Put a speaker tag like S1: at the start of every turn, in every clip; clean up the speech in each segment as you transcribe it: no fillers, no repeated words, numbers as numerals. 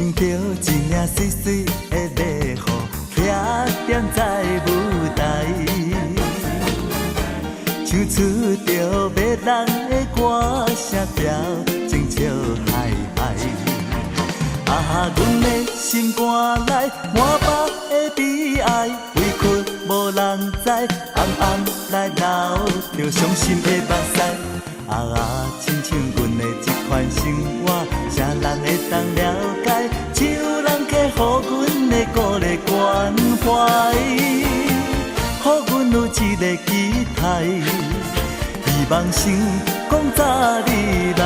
S1: 穿著一領媠媠的禮服，徛踮在舞台，唱出著迷人的歌聲調，情笑嗨嗨。啊，阮的心肝內滿腹的悲哀，委屈無人知，暗暗來流著傷心的目屎。啊，親像阮的這款生活，啥人會當了解？只有人客予阮的鼓勵關懷，予阮有一个期待，希望成功早日來。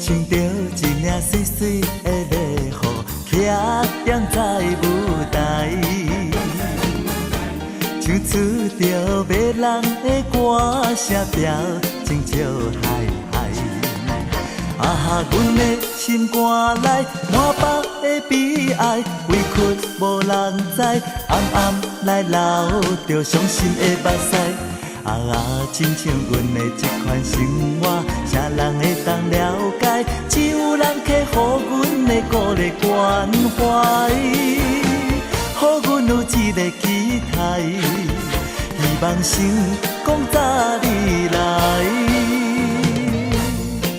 S1: 穿著一領媠媠的禮服，徛踮在舞台，唱出著迷人的歌聲調，情笑嗨嗨。啊，阮的心肝內滿腹的悲哀，委屈無人知，暗暗來流著傷心的目屎。啊，親像阮的這款生活，啥人會當了解？只有人客予阮的鼓勵關懷，予阮有一个期待，希望成功早日來。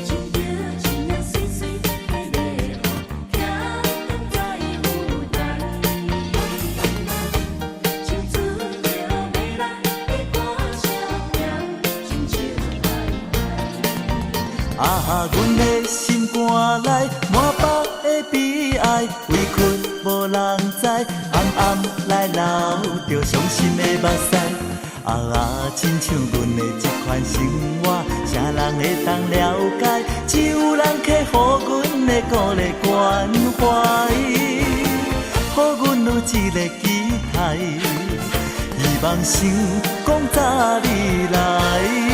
S2: 穿著一領媠媠的禮服，徛踮在舞台，唱出著迷人的歌聲調，情笑嗨嗨。
S1: 啊，阮的心肝內滿腹的悲哀，委屈無人知，暗暗來流著傷心的目屎。啊，親像阮的這款生活，啥人會當了解？只有人客予阮的鼓勵關懷，予阮有一個期待，希望成功早日來。